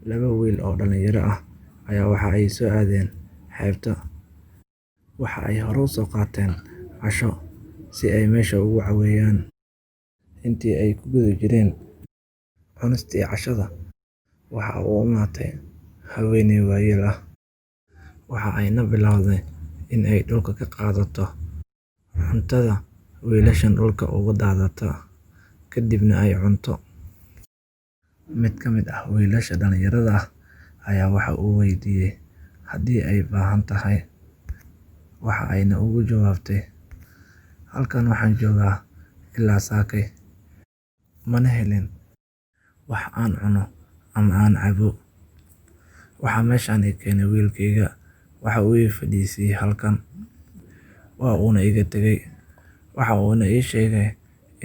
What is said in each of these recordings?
Laba wiil oo dhalinyaro ah ayaa waxa ay soo aadeen xeebta. Waxa ay hore u soo qaateen casho si ay meesha ugu caweeyaan. Intii ay ku guda jireen cunistii cashada, waxa u imaatay haweeney waayeel ah. Waxa ayna bilowday in ay dhulka ka qaadato cuntada wiilashan dhulka uga daadata, kadibna ay cunto. Mid ka mid ah wiilasha dhalinyarada ah ayaa waxa uu weydiiyay haddii ay baahan tahay. Waxa ayna ugu jawaabtay, "Halkan waxaan joogaa ilaa saakay, mana helin wax aan cuno ama aan cabo. Waxaa meeshaan i keenay wiilkayga, waxa uu ii fadhiisiyay halkan, waa uuna iga tegay. Waxa uuna ii sheegay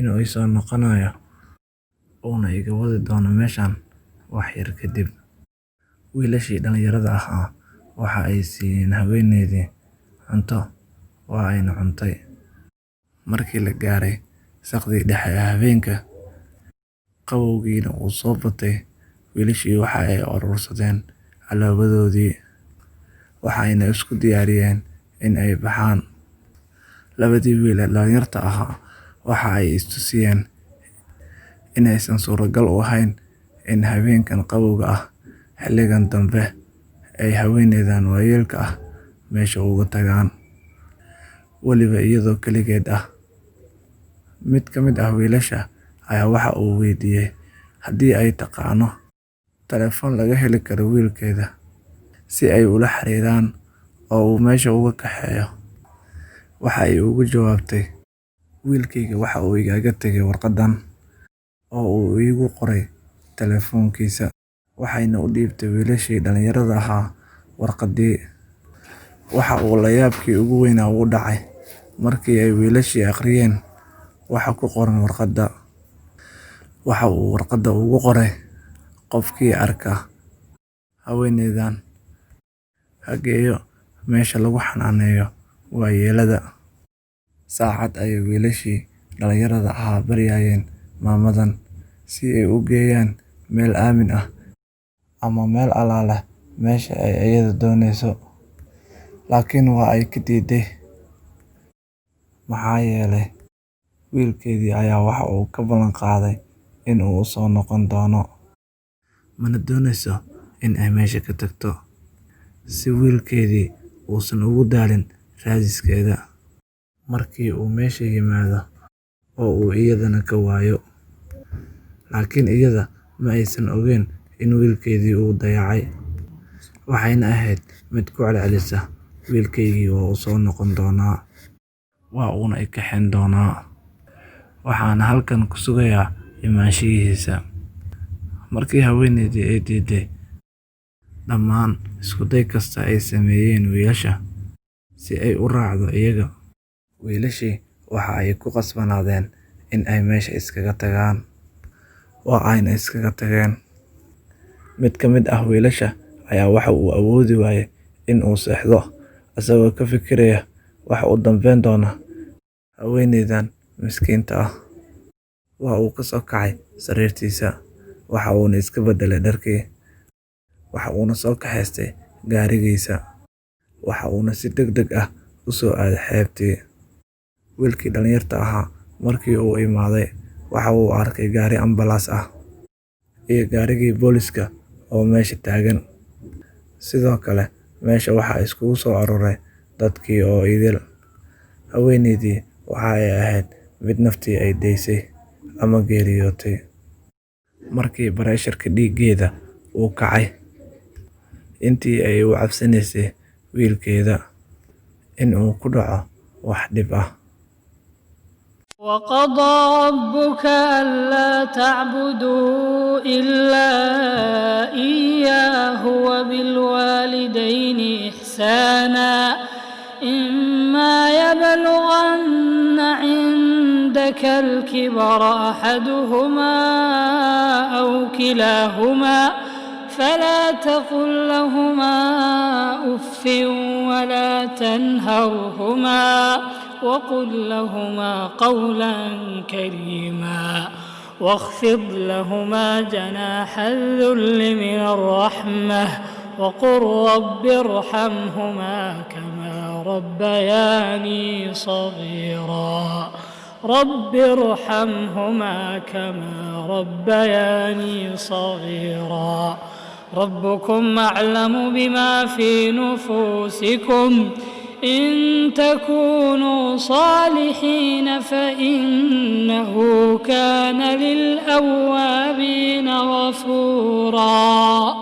inuu i soo noqonayo, uuna iga wadi doono meeshaan wax yar kadib." Wiilashii dhalinyarada ahaa waxa ay siiyeen haweeneydii cunto, waa ayna cuntay. Markii la gaaray saqdii dhexe ee habeenka, qabowgiina uu soo batay, wiilashii waxa ay urursadeen alaabadoodii, waxa ayna isku diyaariyeen in ay baxaan. Labadii wiil ee dhalinyarta ahaa waxa ay istusiyeen in aysan suuragal u ahayn in habeenkan qabowga ah xilligan dambe ay haweeneydan waayeelka ah meesha uga tagaan, weliba iyadoo keligeed ah. Mid ka mid ah wiilasha ayaa waxa uu weydiiyay haddii ay taqaano telefoon laga heli karo wiilkeeda si ay ula xiriiraan oo uu meesha uga kaxeeyo. Waxa ay ugu jawaabtay, "Wiilkayga waxa uu igaga tegay warqaddan oo uu iigu qoray telefoonkiisa." Waxayna u dhiibtay wiilashii dhalinyarada ahaa warqaddii. Waxa uu layaabkii ugu weynaa uu dhacay markii ay wiilashii akhriyeen waxa ku qoran warqadda. Waxa uu warqadda ugu qoray, "Qofkii arka haweeneydan ha geeyo meesha lagu xanaaneeyo waayeelada." Saacad ayay wiilashii dhalinyarada ahaa baryayeen maamadan si ay u geeyaan meel aamin ah ama meel alaale meesha ay iyadu doonayso. Laakiin waa ay ka diiday. Maxaa yeelay wiilkeedii ayaa waxa uu ka ballan qaaday in uu u soo noqon doono. Mana doonayso in ay meesha ka tagto si wiilkeedii uusan ugu daalin raadiskeeda markii uu meesha yimaado oo uu iyadana ka waayo. Laakiin iyada ma aysan ogeyn in wiilkeedii uu dayacay. Waxayna ahayd mid ku celcelisa, "Wiilkaygii waa uu soo noqon doonaa. Waa uuna i kaxayn doonaa. Waxaana halkan ku sugayaa imaanshihiisa." Markii haweeneydii ay diiday dhammaan isku day kasta oo ay sameeyeen wiilasha si ay u raacdo iyaga, wiilashii waxa ay ku qasbanaadeen in ay meesha iskaga tagaan. Waa ayna iskaga tageen. Mid ka mid ah wiilasha ayaa waxa uu awoodi waayay in uu seexdo isagoo ka fikiraya waxa u dambeyn doona haweeneydan miskiinta ah. Waa uu ka soo kacay sariirtiisa, waxa uuna iska beddelay dharkii, waxa uuna soo kaxaystay gaarigiisa, waxa uuna si degdeg ah u soo aaday xeebtii. Wiilkii dhalinyarta ahaa markii uu imaaday, waxa uu arkay gaari ambalaas ah iyo gaarigii booliska oo meesha taagan. Sidoo kale meesha waxaa iskugu soo aruuray dadkii oo idil. Haweeneydii waxa ay ahayd mid naftii ay daysay ama geeriyootay markii bareesharka dhiiggeeda uu kacay intii ay u cabsanaysay wiilkeeda in uu ku dhaco wax dhib ah. وقضى ربك ألا تعبدوا إلا إياه وبالوالدين إحسانا إما يبلغن عندك الكبر أحدهما أو كلاهما فلا تقل لهما أف ولا تنهرهما وقل لهما قولا كريما. واخفض لهما جناح الذل من الرحمة، وقل رب ارحمهما كما ربياني صغيرا. رب ارحمهما كما ربياني صغيرا. ربكم أعلم بما في نفوسكم، إن تكونوا صالحين فإنه كان للأوابين غفورا.